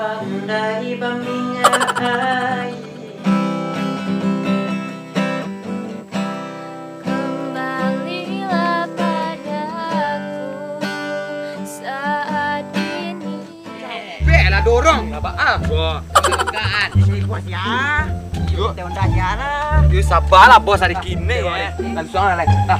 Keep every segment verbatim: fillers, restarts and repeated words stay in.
Pandai baminyak air. Kembalilah padaku saat ini. Bek lah, dorong lah, Bak. Ah. Wah. Bukan. Ini bos ya. Yuk. Teh Honda ya lah. Yuk, sabarlah, bos, hari kini, weh. Langsung lah, Lek. Ah.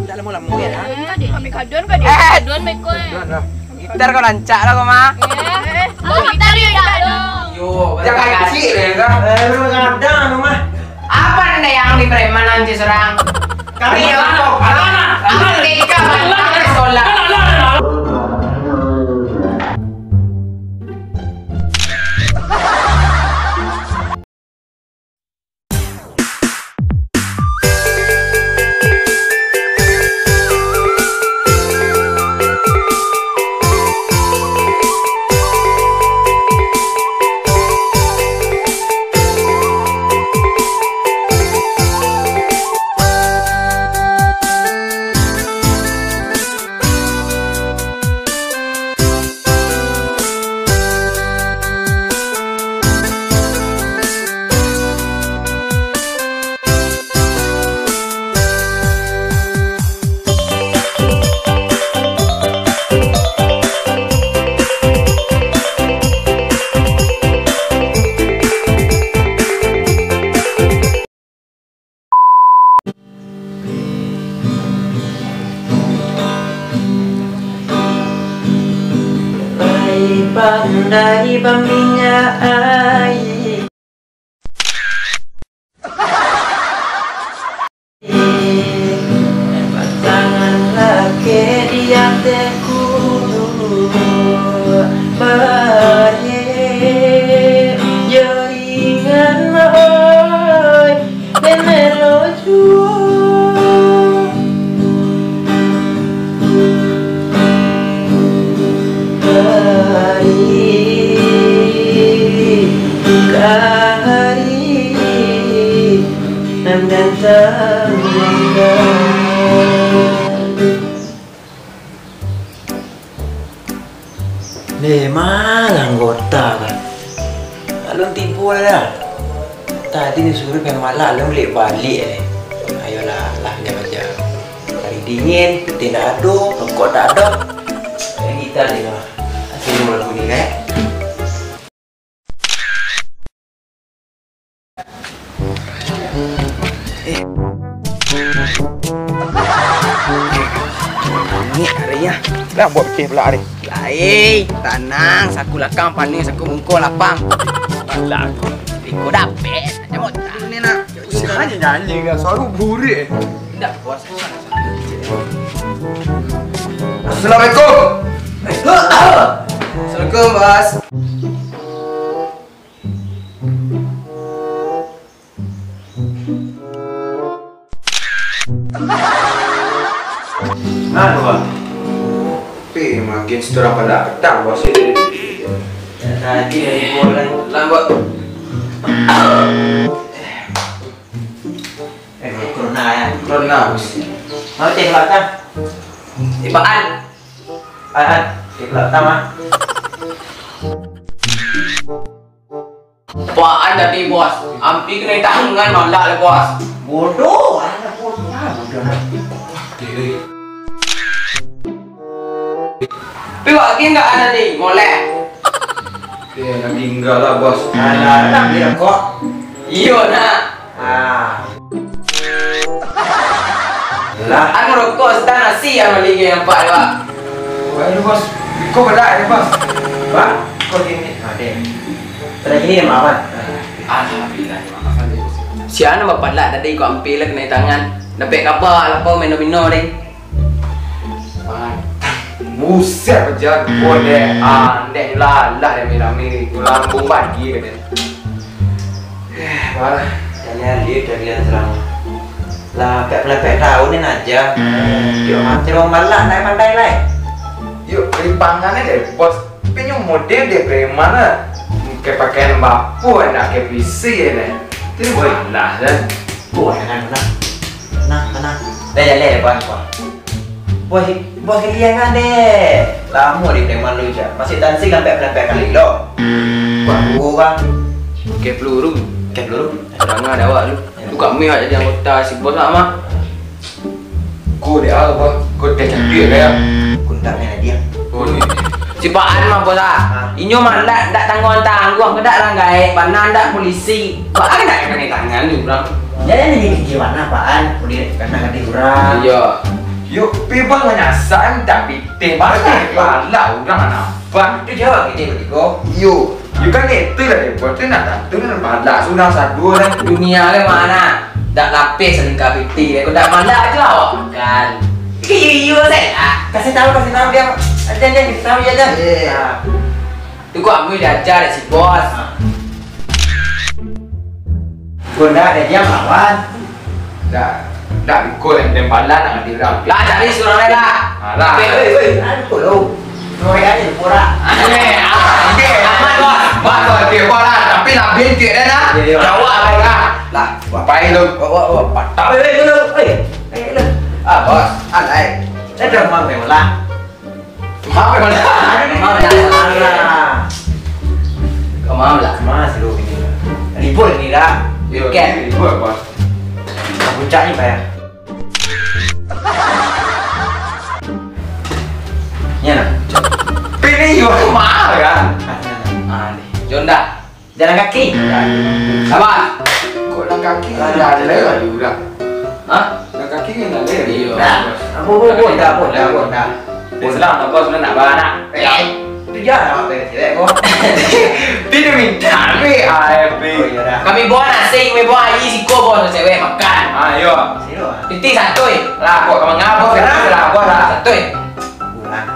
Tak lama-lama ya. Kami kadon, kadon. Eh. Kadon, Meko, eh. Kadon lah. Gitar kau rancak lah kau mah. Eh, kau gitar yo dak lo. Yo, jangan kacik deh kau. Eh, lu kadang anu mah. Apa nanda yang di preman anjir seorang? Kami yang kau. Anak, anak, anak. Tiga anak sekolah. Lai pandai baminyak air. Tangan laki di ateku, baye, jaringan, oi, den melo juo. Hari, ka hari nan datang. Memang anggota kan. Alun tibo dah. Tadi disuruh pai malak, alun baliak-baliak eh. Ayolah, lah, jangan aja. Hari dingin, putih ndak ado, rokok ndak ado. Kayak kita ni lah. Asli lagu ni, eh. Eh. Ni hari ya. Lah buat pecah pula hari. Lai, tanang, saku lakang panuh, saku mungko lapang. Alah, iko dapek, macam otak ni nak. Usaha nyanyi kan, suara burik. Indak, bos. Assalamualaikum. Assalamualaikum, bos. Nah, bos. Tapi makin seterang pada petang, bos. Tadi dari bola. Lambat. Eh, corona ya. Corona. Mau cek mata? Ibaan. An, cek mata mah. Apaan tadi, bos? Ampi kena tangan malak lah, bos. Bodoh, anak bodoh. Ah, bodoh lah. Tapi wak Kim ndak ada di moleh. Eh, nak tinggal lah, bos. Alah, nak beli rokok? Iyo, nak. Ah. Lah. Anu rokok setang nasi yang beli ke nampak tu, Pak. Baik, bos. Kau bedak ya, bos? Pak, kau gini. Ada. Tadi ini yang maaf, Pak. Alhamdulillah, maaf. Siapa nama palak tadi kau ambil lah kena tangan. Dapat kabar lah kau mino-mino deh. Mantap. Buset, paja. Boleh. Ah, ndeh lah, lah rami-rami. Lambung bagi, kata. Eh, parah. Kalian lihat kalian selama. Lah, pek-pek tahun ni aja. Yo, macam orang malak, nak pandai, lai. Yo, limpangan deh, bos. Tapi nyo model deh preman lah. Pakai pakaian bapu, nak pakai P C ni. Itu malah dah. Wah, tenang, tenang. Tenang, tenang. Dah jalan, bos, bos. Bos, bos, kalian kan deh. Lama di preman lu, cak. Masih dancing sampai berapa kali lo. Bang. Kep peluru. Kep peluru. Kurang ada awak tu. Tu kami awak jadi anggota si bos lah mah. Ko dek ah, bos. Ko teh cantik kaya. Ko tak main lagi ah. Oh, iya. Si Pak An mah, bos ah. Inyo mah ndak, ndak tangguang-tangguang, ndak ranggai, bana ndak polisi. Pak An ndak kena tangan ni urang. Jadi ni gigi mana Pak An? Udah kena gigi urang. Iya. Yo, pi bang nyasan tapi teh bana. Balak urang anak. Bang, itu jawab kita bertiga. Yo. Yo kan itu lah dia buat tu nak tantu nak balak sudah satu lah. Dunia ni mana? Dak lapis salingka piti deh. Kau dak malak je awak makan. Iyo, iyo, saya lah. Kasih tahu, kasih tahu dia. Aja, aja, kasih tahu dia aja. Iya. Nah. Tu kok aku diajar dek si bos. Gonda ada dia melawan. Dah, dah biko yang tembalan nak ngadil dah. Lah, cari surang lain lah. Alah. Weh, weh, weh. Aduh, lo. Surang lain aja, pura. Aneh, ah, oke. Aman, bos. Bos, bos, oke, bos lah. Tapi lah bintik dia nah. Iya, iya. Jawab lah lah. Lah, bapak lu. Wah, wah, wah, patah. Weh, weh, weh, weh. Eh, lu. Ah, bos, alai. Saya dah mau lah. Maaf ya, Bang. Maaf ya, Bang. Kau maaf lah. Mas, lu ini. Libur ini dah. Yo, weekend. Libur apa? Puncak ni, Bang. Ya, nah. Pilih yo, mahal kan? Ah, ni. Jonda. Jalan kaki. Sabar. Kok jalan kaki? Jalan kaki. Hah? Jalan kaki kan jalan. Iya. Nah, apo, apo, apo, dah, apo, dah, apo, dah. Dah salah, nak bos, nak bana. Eh, itu jangan awak tanya cewek ko. Dia dah minta duit, ah, F B. Oh, iya dah. Kami bawa nasi, kami bawa air, siko bawa cewek makan. Ah, iya. Sino, ah. Titi satu, eh. Lah, kok kau mangapa? Lah, bos lah. Satu, eh. Kurang.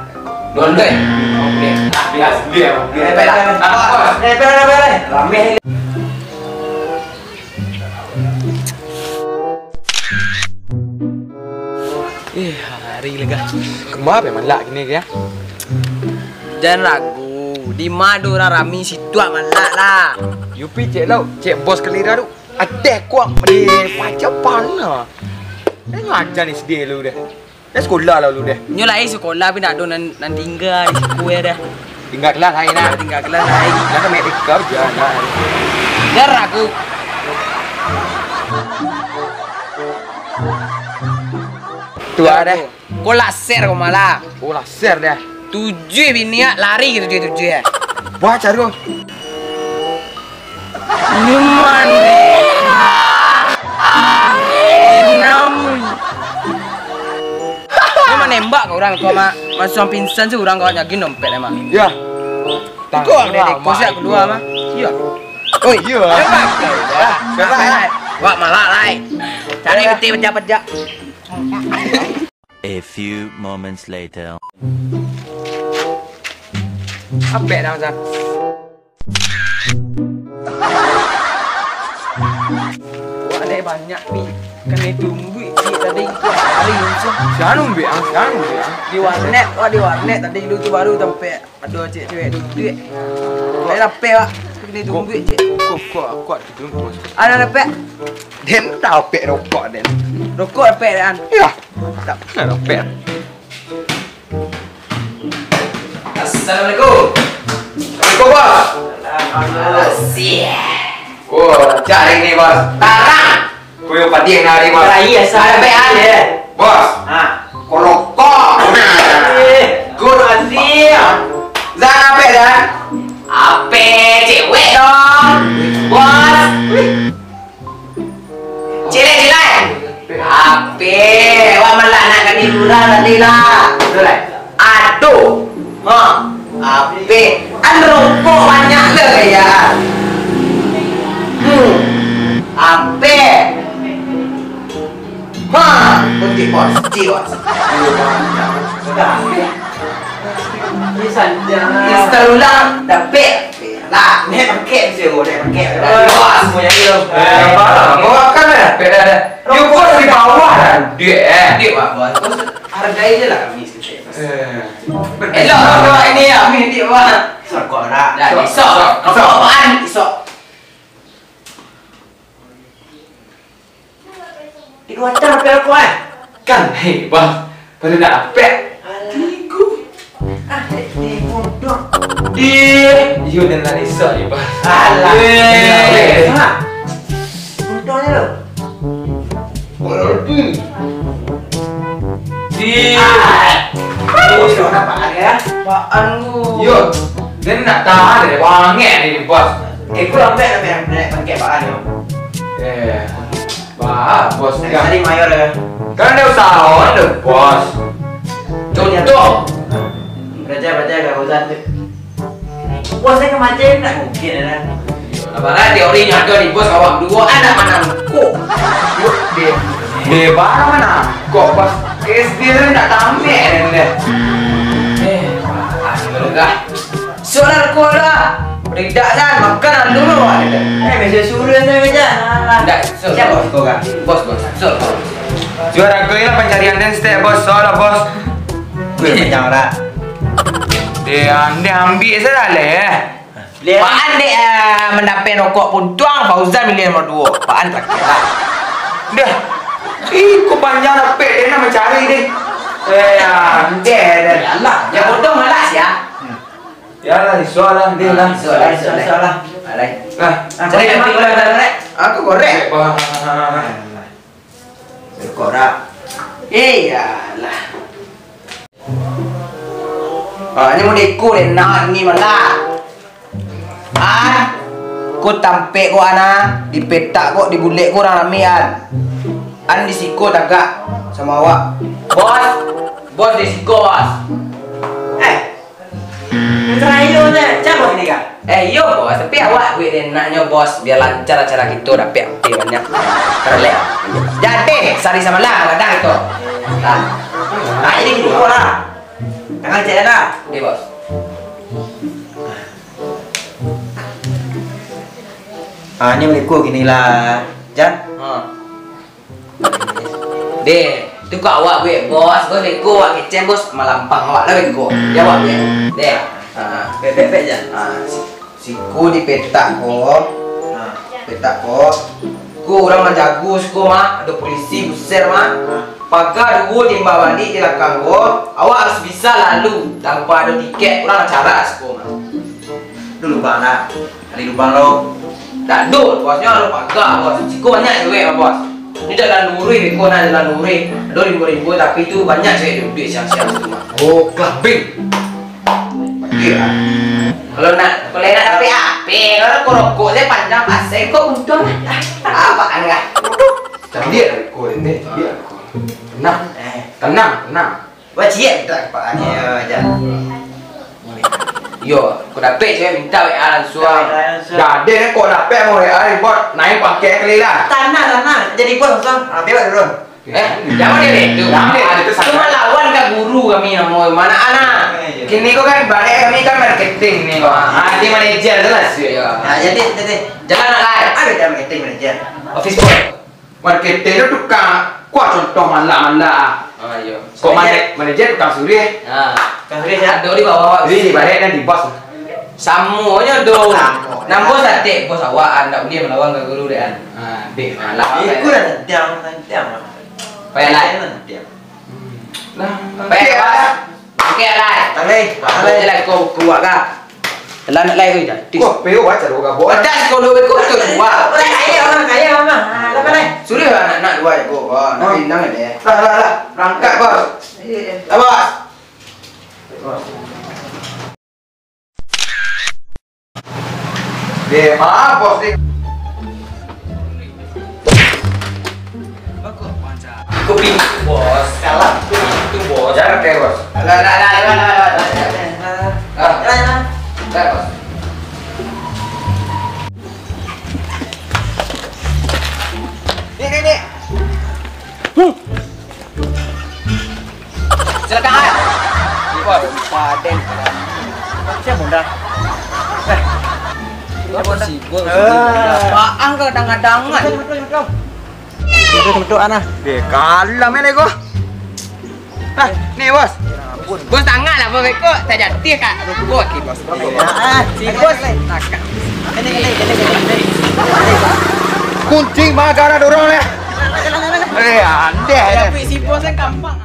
Dua, dua, eh. Oke. Biar, biar, biar. Eh, biar, biar. Ah, bos. Eh, biar, biar, biar. Ramai. Eh, hari lega. Kemana malak kini ya? Jan ragu, di ma ado urang rami situ malak lah. Yupi cek lau, cek bos kalira tu. Ateh kuak di paca pana. Dia ngajar ni sedih lu deh. Dia sekolah lah lu deh. Nyo lai sekolah tapi ndak ado nan, nan tinggal di siku ya dah. Tinggal kelas lain lah. Tinggal kelas lain. Dah kami tinggal je lah. Jan ragu. Tu ada. Ko laser ko malah. Oh, laser dah. Tujuh bini ah, lari tujuh-tujuh eh. Wah, cari. Nyaman. Namun. Dia manembak ke orang tu, Mak. Masuk pingsan si orang kau nyakin dompet emang. Ya. Kau ambil deko siap keluar, Mak. Iya. Oi, iya. Tembak. Wak malak lai. Cari peti pecah-pecah. A few moments later. Apek dah, San. Wah, ada banyak ni. Kena tumbuh cik tadi itu hari itu. Sianu ambil ah, sianu ambil ah. Di warnet, wah di warnet tadi dulu tu baru sampai ada cewek-cewek duduk. Ada lapeh, Pak. Kena tumbuh cik. Kok, kok, kok, kok, kok. Ada lapeh. Den tak apek rokok den. Rokok apek den. Ya. Tak pernah dapet. Assalamualaikum. Assalamualaikum, Bos. Waalaikumsalam. Wah, cari ni, Bos. Tarang. Kuyo padi yang hari, Bos. Rai asal. Ada P A ya. Bos. Ha. Kolokok. Eh, Gus Azir. Zan apa, Zan? Apa cewek dong? Bos. Cilek, cilek. Ape, wak malah nak kani lurah tadi lah. Betul, eh? Aduh. Ha, ape. An rokok banyak le ya. Hmm. Ape. Ha, putih bos, cik bos. Sudah. Ini saja. Install ulang, dapet. Lah, ni pakai sih, udah pakai. Wah, semuanya hilang. Eh, apa? Mau makan ya? Beda ada. Yo, bos di bawah lah. Dia, eh. Dia, Pak, bos. Bos, hargai je lah kami sikit. Eh. Elok, elok ini ya, kami dia, Pak. Sok, kok dah. Dah, sok, esok. Sok, sok. Apaan? Esok. Di luar cang, apa kau, eh? Kan, hei, bos. Baru nak apek. Alah. Tiku. Ah, eh, eh, bodoh. Di Ih, iyo, den lah iso, yo, Bos. Alah. Eh. Untuangnyo lo. Berarti. Ih. Ah. Bos, kenapa ada? Apaan lu? Yo, den nak tahan deh, bangek ni, Bos. Eh, ku lambek, lambek, lambek, bangkit apaan, yo? Eh. Wah, Bos. Tadi mayor, yo. Kan ada usaha on deh, Bos. Contoh. Belajar, belajar, gak bosan tu. Bos, saya kemarin nak mungkin, ya. Apalah teori nyo ado di Bos, awak duo anak manangkok. Di, di mana manangkok, Bos? S D tu nak tamek deh. Eh, Bos, dah. Suara kau lah. Beridak, Jan. Makan dulu, Jan. Eh, biasa suruh saya, Jan. Alah. Ndak, sur. Siapa bos kau, kan? Bos, bos. Sur, sur. Suara kau lah pancarian den stek, Bos. Soal lah, Bos. Gue panjang lah. Deh, ande ambil saja lah, eh. Lihat. Pak An dek, ah, mandapek rokok puntuang, Fauzan milih nomor duo. Pak An terakhir lah. Dah. Ih, kok panjang dapek, dia nak mencari deh. Eh, ande dah. Yalah, yang bodoh malas ya. Hmm. Ya lah, iso lah, dia lah. Iso lah, iso lah, iso lah. Alai. Nah, ah, cari yang korek, tinggal korek, korek. Aku korek. Korek, bah. Korek. Iyalah. Ah, ni mau deko deh, nak ni malah. An, ko tampek ko, An, ah. Dipetak ko, dibulek ko urang rami, An. An di siko tagak samo awak. Bos, bos di siko, Bos. Eh, Serayo nyo, cak bos ni kah? Eh, iyo, Bos. Tapi awak buek deh enaknyo, Bos. Biar lancar acara kito, dapek ampe banyak. Karlek. Jadi, sari samalam, kadang kito. Nah. Nah, ini kito lah. Tangan cek lah. Oke, Bos. Ah, ini beko kini lah, Jan. Ha. Deh, tu kok awak buek, Bos. Bos beko, awak kecek, Bos. Malampang awak lah beko. Ya, awak buek. Deh. Ha. Bek, bek, bek, Jan. Ha, si-, siko dipetak ko. Ha. Petak ko. Ko urang manjago siko mah. Ado polisi, buser mah. Ha. Paga duo timbal baliak di balakang ko. Awak harus bisa lalu tanpa ado tiket. Urang acara siko mah. Duh, lubang lah. Kali lubang lo. Dak ado, Bos. Nyo ado paga, Bos. Siko banyak cewek, Bos. Ini jalan luruih, beko nah jalan luruih. Ado rimbo-rimbo, tapi tu banyak cewek duduak siang-siang tu mah. Oh, clubbing. Iya. Kalau nak, kalau nak dapek ape, kalau korokok se panjang pasai, kok untung lah. Apaan lah? Caliak lah ko ini, caliak lah ko. Tenang. Eh. Tenang, tenang. Wah, ciek minta kepaan ni, ya, Jan. Yo, kok dapek cewek minta W A langsung. Minta W A langsung. Jadi, kok dapek mau W A, buat naik pakai kali lah. Tanah, tanah. Jadi bos langsung. Ah, biar dulu. Eh, jangan dia itu. Jangan dia itu. Cuma lawan ka guru kami namo. Mana anak? Iya, iya. Kini kok kan balik kami kan marketing ni, kok. Ah, dia manajer tu lah, sih. Iya. Nah, jadi, jadi. Jalan nak lain. Ada dia marketing manajer. Office boy. Marketing tu tukang, kuah contoh malak-malak ah. Ah, iyo. Kok manajer, manajer tukang suriah. Ha. Tukang suriah, ya? Duduk di bawah, Bos. Jadi, di balik dan di bos. Samonyo tu. Samo. Nang bos atek, bos awak, ah, ndak buliah malawan ka guru dek, ah. Ha, dek. Alah, iku lah santiang, santiang. Payah lah. Santiang. Nah, payah, Bos. Oke, alai. Alai, alai. Alai, kau keluar kah? Jalan nak lai, oi, dah. Wah, peo baca doa gabok. Pedas kau dua ekor tu, wah. Kaya mah, kaya mah. Ah, lapan lai. Suruh anak-anak dua ekor. Wah, nak pinang deh. Lah, lah, lah. Berangkat, Bos. Iya, iya. Lah, Bos. Deh, maaf, Bos, deh. Kopi, Bos. Salah. Kopi itu, Bos. Jangan kayak, Bos. Lah, lah, lah, lah, lah, lah, lah, lah. Ah. Lah, lah. Lah, Bos. Nih, nih, nih. Silakan. Bos, paden. Siapa dah? Eh. Siapa dah? Si Bos. Eh. Apaan kau kadang-kadang, kan? Betul, betul, betul. Betul, betul, anak. Eh, kalah main aku. Nah, nih, Bos. Bos, tangan lah, Bos. Kok tak jatuh, Kak? Rokok, Ki, Bos. Ah, si Bos. Ini, ini, ini, ini. Kunci mah gara dorong, ya. Eh, aneh, ya. Tapi si Bos kan gampang.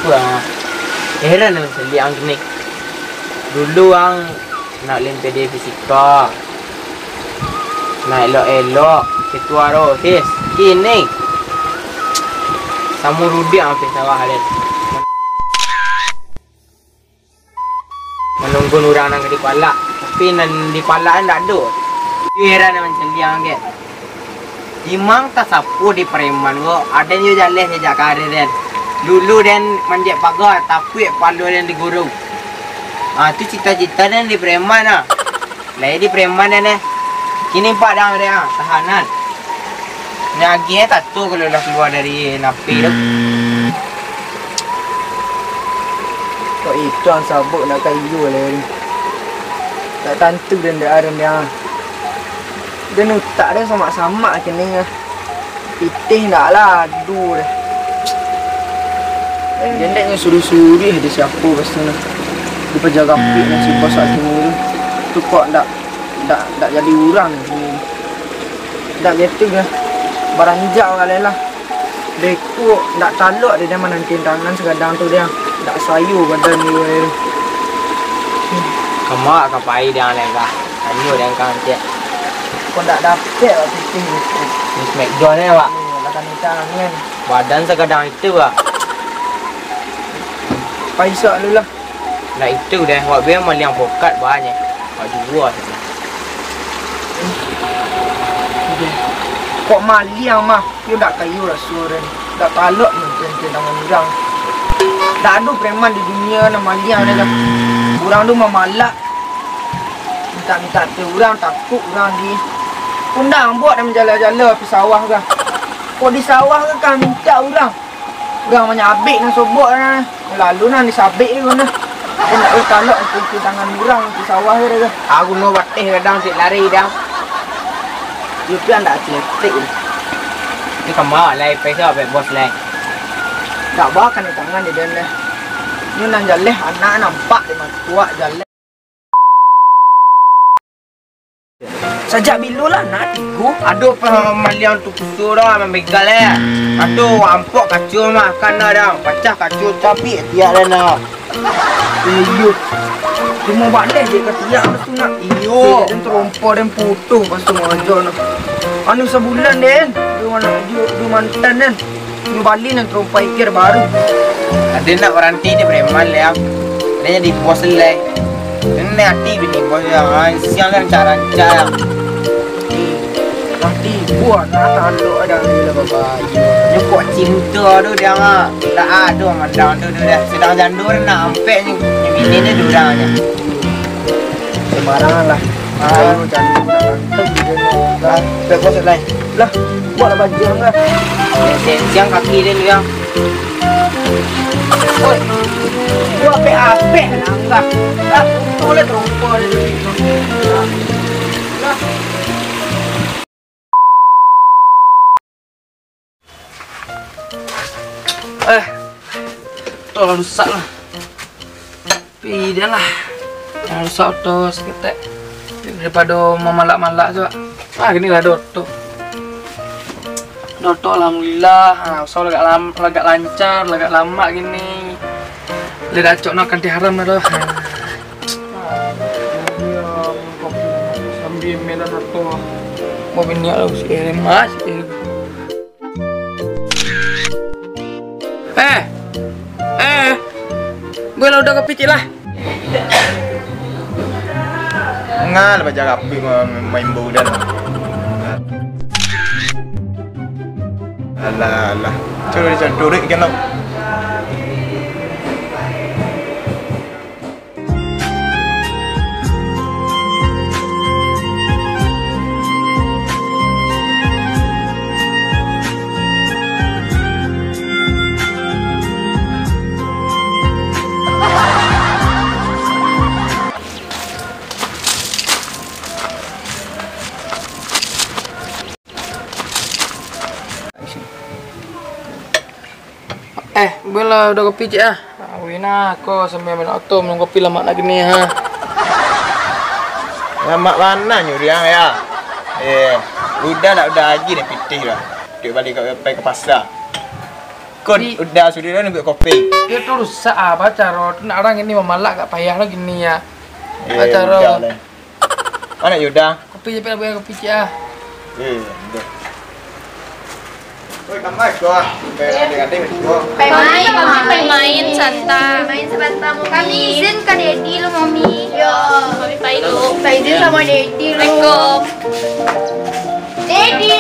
Wah, heran ang saliak ang kini. Dulu ang nak lempeh di fisika, nak elok-elok, ketua rosis. Kini, samo rudiak ang pi sawah den. Manunggu urang nan ka dipalak, tapi nan dipalak ndak ado. Heran ang saliak ang kini. Imang tasapo di pareman ko, aden jo jaleh sajak karir den. Dulu den manjek paga, tapuik palo den di guru. Ah, tu cita-cita den di pareman ah. Lai di pareman den eh. Kini pak dang den ah, tahanan. Nagih eh tato kalau lah kalua dari napi tu. Kok itu ang sabuk nak kayu lai ni. Tak tantu den dek aren den ah. Den utak den samak-samak kini ah. Pitih ndak lah, aduh deh. Jendeknyo suruh-suruh di siapo pas tu nah. Dipaja rapik nyo si bos waktu tu. Tu kok ndak, ndak, ndak jadi urang ni. Ndak gitu dah. Baranjak baleh lah. Beko ndak talok deh, dia mananti tangan sagadang tu dia. Ndak sayu badan dia. Kama ka pai dia leh kah? Tanyo dia kang cek. Kok ndak dapek lah pitih gitu. Ni smackdown eh, Wak. Ni, lah kami tangan. Badan sagadang itu, Wak. Pai isok dulu lah. Ndak itu deh, Wak be maliang pokat banyak. Wak juo sajo. Kok maliang mah? Yo ndak kayo raso den. Ndak talok mungkin tangan urang. Ndak ado preman di dunia nan maliang deh lah. Urang tu mamalak. Mintak-mintak ati urang, takuik urang di. Kondang buek nan manjala-jala pi sawah kah. Kok di sawah kah mintak urang? Urang manyabik nan sobok nah. Lalu nan disabik tu nah. Kok ndak talok mungkin tangan urang pi sawah kah. Aku no bateh kadang cek lari dah. Yo pian ndak atletik. Ni kama lai, peso bek bos lai. Ndak bakan di tangan di den lah. Ni nan jaleh anak nampak di matuak jaleh. Sajak bilo lah nak tigo? Ado pamaliang tu kusur dah mambegal eh. Ado ampok kaco mah kana dah, pacah kaco tapi tiak dah nah. Iyo. Cuma baleh je ka tiak tu nak. Iyo. Den terompa den putuh pas tu ngajar nak. Anu sabulan den, di mana di, di mantan den. Nyo bali nan tarompa ikir baru. Ado nak baranti di preman lai. Ado jadi bos lai. Kena ati bini bos yang siang kan cara cara. Nanti buah nak talok ada ni lah bapak. Nyo kok cinta tu dia mah. Tak ado mandang tu tu dah. Sedang jandur nak ampek ni. Ni bini ni durang nya. Sembarangan lah. Ah. Kalau jangan ganteng gitu. Lah, dah bos lai. Lah, buatlah baju angah. Siang kaki dia ni, Bang. Oi. Buat apek-apek angah. Lah, boleh terompa dia. Lah. Eh, oto lah rusak lah. Tapi jan lah. Jan rusak oto saketek. Daripado mamalak-malak tu. Ah, kini lah ado oto. Ado oto, alhamdulillah. Ha, usaho lah agak lam-, lah agak lancar, lah agak lamak kini. Lah dak acok no kanti haram lah tu. Ha. Sambil melan oto. Mau biniak lah, si Erin, Mas. Eh, eh, buatlah udah kopi cik lah. Ngah lah bajaga api ma-, main bola dah. Alah, alah. Cuba dicari duit kan, tau. Eh, buatlah udah kopi cik ah. Awih nah, ko sambil main oto minum kopi lamak nak kini ha. Lamak bana nyuriang ya. Eh, udah nak udah lagi dah pitih lah. Duit balik kat pai ka pasa. Kok udah sudah lah buat kopi. Yo tu rusak ah, bacaro tu nak urang ini mamalak agak payah lah gini ya. Eh, bacaro. Udah lah. Mana Yuda? Kopi je, Pek, lah, buat kopi ciek ah. Eh, udah. Oi, kamai ko. Pai main, pai main, santai. Main sabanta, Mami. Kami izin ka Dedi lu, Mami. Yo. Mami pai lu. Minta izin sama Dedi lu. Assalamualaikum. Dedi.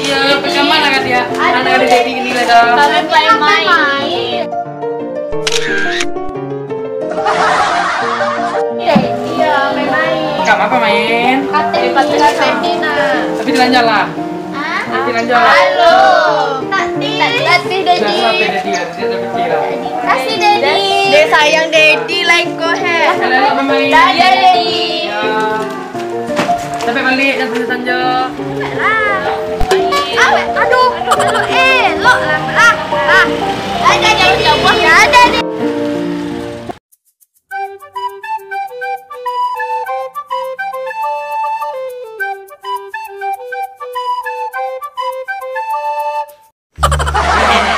Iyo, percuma lah kan dia. Anak ada Dedi gini lah dah. Kami pai main. Dedi, yo, pai main. Kau apa main? Katanya Dedi, nah. Tapi jalan-jalan. Hah? Jalan-jalan. Halo. Tati. Tati, Dedi. Kasih, Dedi. Dek sayang Dedi lah ko, he. Dadah, Dedi. Sampai balik, jangan sampai sanjo. Lah. Aduh, aduh, elok lah, lah, lah. Ada Dedi, ada Dedi.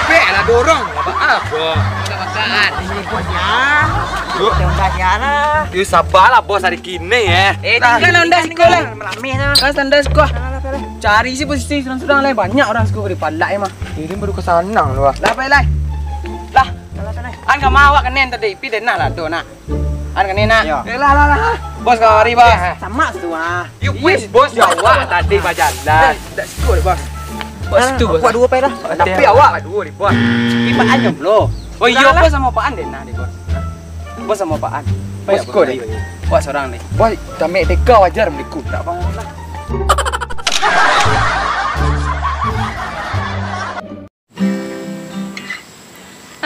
Pek lah dorong, lah baa ko. Ini bosnya. Yuk. Bosnya lah. Yuk, sabarlah bos, hari kini eh. Eh, tinggal lah Honda siko lah. Melameh lah. Kan Honda siko. Cari si posisi surang-surang lah, banyak urang siko di palak eh mah. Ini baru kesanang lu ah. Lah, pai lah. Lah. An kama awak kenen tadi, pi denah lah tu nak. An kenen nak. Yo. Eh, lah, lah, lah. Bos kau hari, Bos. Sama tu ah. Yuk, wis, Bos, ya awak tadi bajalan. Dah sikut, Bos. Bos tu, Bos. Awak dua pai lah. Tapi awak lah dua ni, Bos. Ipak anyam lo. Oh iyo, Bos sama apaan deh nah, deh, Bos. Bos sama apaan? Bos sikut deh. Awak seorang deh. Bos, tamek teka wajar meliku. Tak apa lah.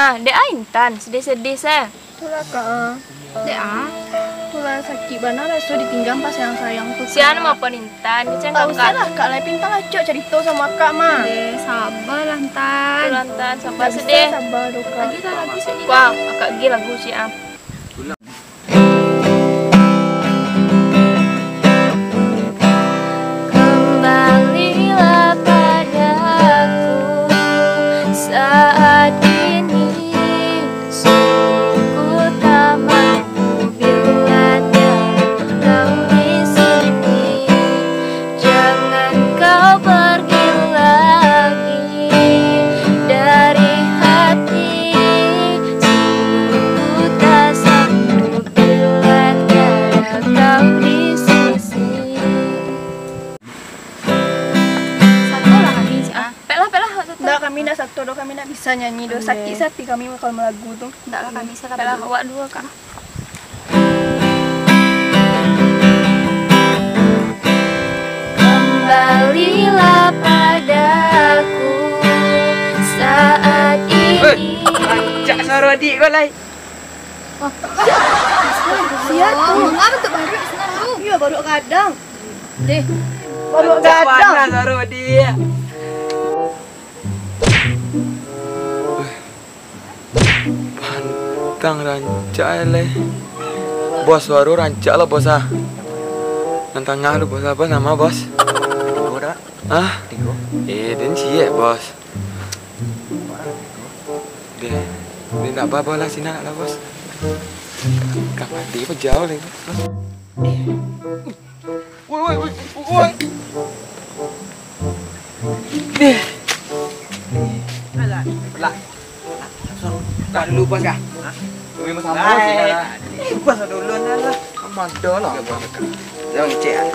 Ah, dek ah Intan, sedih-sedih se. Itulah, Kak. Dek ah. Itulah, sakik bana raso ditinggang pas sayang-sayang tu, Kak. Sian mah pon Intan, kecen kakak. Tak usah lah, Kak, lai pintar lah, cok carito sama Kak mah. Eh, sabarlah, Intan. Itulah, Intan, sabar sedih. Sabar tu, Kak. Lagi lah, lagi sedih. Wah, Kakak gi lagu si ah. Kembalilah padaku saat ini, sungguh ku tak mampu bila tiada kau di sini. Jangan kau pergi lagi dari hati, sungguh ku tak sanggup bila tiada kau di sisi. Satu lah kami, ah. Pek lah, pek lah, satu. Ndak, kami ndak satu doh, kami ndak bisa nyanyi doh. Sakik hati kami kalau malagu tu. Ndak lah, kami bisa. Pek lah, awak dua, Kak. Kembalilah padaku saat ini. Rancak suaro adik ko lai. Sia tu. Manga batuk baruak sinan tu? Iyo, baruak gadang. Deh. Baruak gadang. Rancak bana suaro adik. Pantang rancak lai. Bos, suaro rancak lah, Bos ah. Nan tangah tu, Bos, apa nama, Bos? Tigo dak? Hah? Tigo. Eh, den ciek, Bos. Deh, deh, ndak apa-apa lah, sinan lah, Bos. Kamari pun jauh lagi, Bos. Woi, woi, woi, woi. Deh. Alah, lah. Langsung. Lah, dulu, Bos, kah? Hah? Memang sama sih, lah. Eh, Bos, dulu, lah. Sama ada lah. Jangan cek, ah.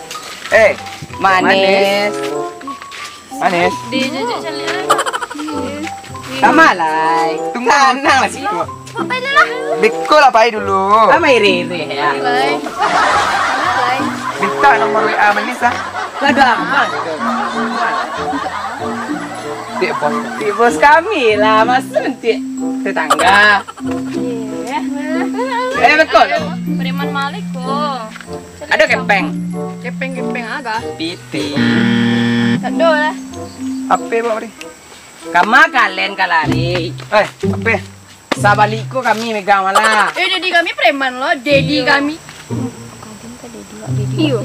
Eh, manis. Manis. Di jejak calik lah. Sama lah. Tunggu. Tanang lah sikit. Beko lah pai dulu. Sama iri-iri ya. Minta nomor W A manis ah. Lah gampang. Dek bos. Dek bos kami lah, masa nanti tetangga. Eh, betul. Preman malik ko. Ado kepeng. Kepeng-kepeng aga. Piti. Tado lah. H P bawa ni. Kama kalian kalari. Eh, H P. Sabaliko kami megang malah. Eh, dedi kami preman lo, dedi kami. Iyo.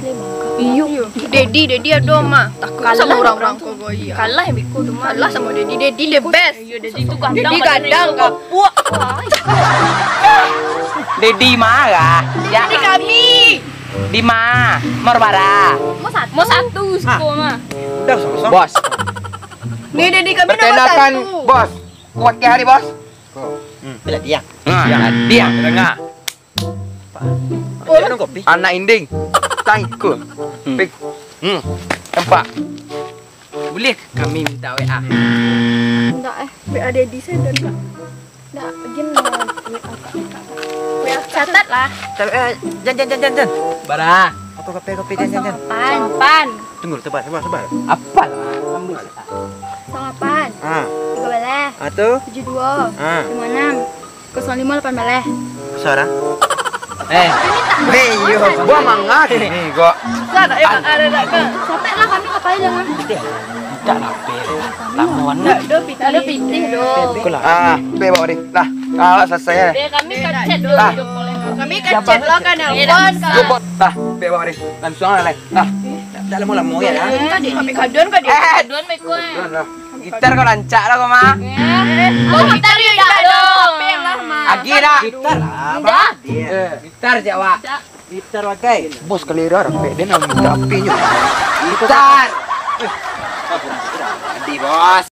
Iyo. Dedi, Dedi ado mah. Takut samo urang-urang ko, iyo. Kalah yang biko tu mah. Kalah samo Dedi, Dedi the best. Iyo, Dedi tu gadang. Dedi gadang, kapuak. Dedi marah. Dedi kami. Di ma? Marbara. Mau satu. Mau satu siko mah. Udah sama-sama. Bos. Ni Dedi kami nomor satu. Perkenalkan, Bos. Kuat ke hari, Bos? Ko. Hmm. Bila diam. Nah, diam. Dengar. Minum kopi. Anak inding. Tangkul. Hmm. Pik. Hmm. Empat. Boleh kami minta W A? Ndak eh, W A Dedi sajo ndak. Ndak, gin lah W A kak. W A catat lah. Tapi, eh, Jan, Jan, Jan, Jan, Jan. Bara? Kopi, kopi, kopi, Jan, Jan, Jan. Kosong delapan. Kosong delapan. Tunggu, sabar, sabar, sabar. Apa lah? Ambil. Kosong delapan. Ah. Tiga belas. Ah, tu? Tujuh dua. Ah. Lima enam. Kosong lima lapan baleh. Suara? Eh. Hei, iyo. Buang mangat ni kok. Susah tak, eh, ada tak ke? Capek lah kami kapal jangan. Tidak lah, Pe. Lama warna. Ndak do pitih. Ndak do pitih do. Ikulah. Ah, Pe bawa deh. Lah, awak selesai ya. Eh, kami kacet do. Lah. Kami kacet lah kan, nelpon kan. Lah, Pe bawa deh. Langsung lah, lah. Lah. Dak lamo-lamo ya, lah. Kami kadon ka dia. Eh, kadon meko, eh. Kadon lah. Gitar kau rancak lah kau mah. Eh, kau gitar yo dak do. Agi dah. Gitar lah, Bang. Ndak. Eh, gitar je awak. Ndak. Gitar pakai. Bos kalera rapek, dia nak minta P-nyo. Gitar. Eh, adi, Bos.